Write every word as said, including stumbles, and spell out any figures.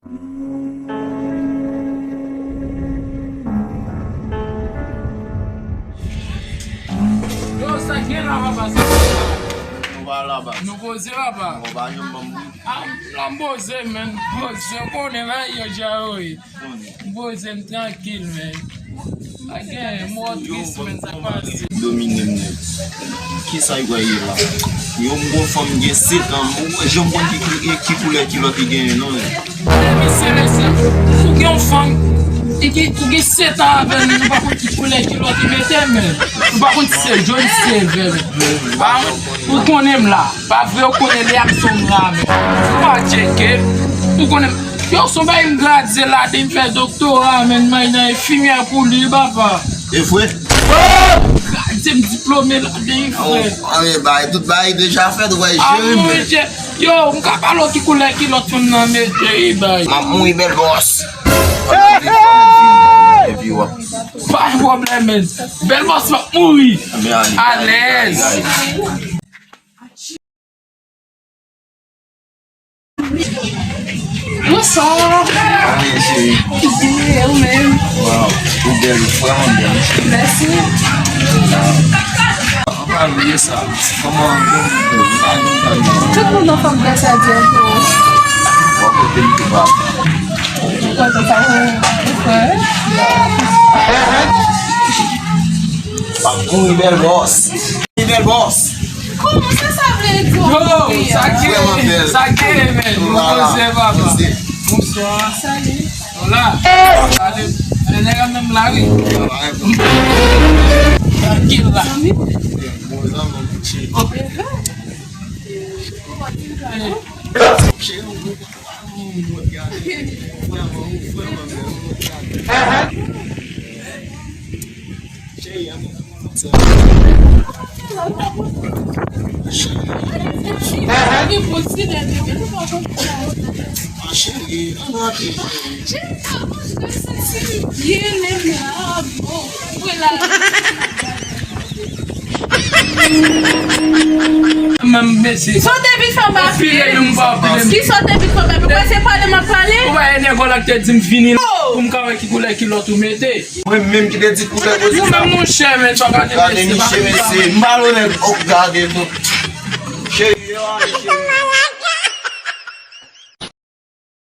Yo, sa k gen la, papa, sa k gen la? Nou pa la, baz. Nou poze, papa. Nou pa janm ban m. Ah, la m poze, men. Poze, ou konnen, men, yo, dja, wi. M poze, m trankil, men. Pa gen, m wè w tris, men, sa k pase? Domine m nèt. Kisa y wè ye la? Yo, m gon fanm gen sèt an, m wè janm konn ki, ki, ki koulè kilòt li genyen, non, men. Mesye, mesye, ou gen yon fanm, e ki, ou gen sèt an avè l, ou pa konn ki koulè kilòt li mete, men. Ou pa konn si se jòn, si se vè, men. Ah, ou konnen m la. Pa vre, ou konnen lè ap sonm la, men. Ou pa tcheke, ou konnen m. Yo, son bagay m gradye ladan, m fè doktora, men, m al nan enfimyè pou li, papa. E vre? Gradye m diplome ladan, frè. An, men, bay, tout bagay deja fèt, ou wè, jere, men. Yo, m ka pale w ki koulè kilòt fanm nan mete, wi, bay. M ap mouri, bèl bòs. Epi w ap. Pa gen pwoblèm, men. Bèl bòs, m ap mouri. Alèz. Bonswa. Kòman w ye, cheri? Byen, ou menm? Waw, ou bèl, ou vrèman bèl, cheri. Mèsi. An pa bliye sa. Kòman, kòman, kòman, kòman. Tout moun anfòm, gras a Dye. Bò kote m tou pa. Kontan sa, ou frè. Wi, bèl bòs. Wi, bèl bòs. Kòman sa, sa vle di w? Yo, sa k gen, sa k gen, men. Bonswa, papa. Bonswa. Salut. Hola. Ale, ale, nèg la menm la, wi. Trankil la. Bon zanmi, bon zanmi. Menm mesye. Sa w te vin fè m ap pile. Ki sa w te vin fè m ap pile? Ou pa se pale m ap pale? Ou pa e nèg la k te di m vini la pou m ka wè ki koulè kilòt ou mete? Mwen menm ki te di koulè koze sa. Ou menm monchè, men, sa w gade mesye, mesye. M pa lè nèg, oh, gade tou. Cheri, yo, ale, cheri.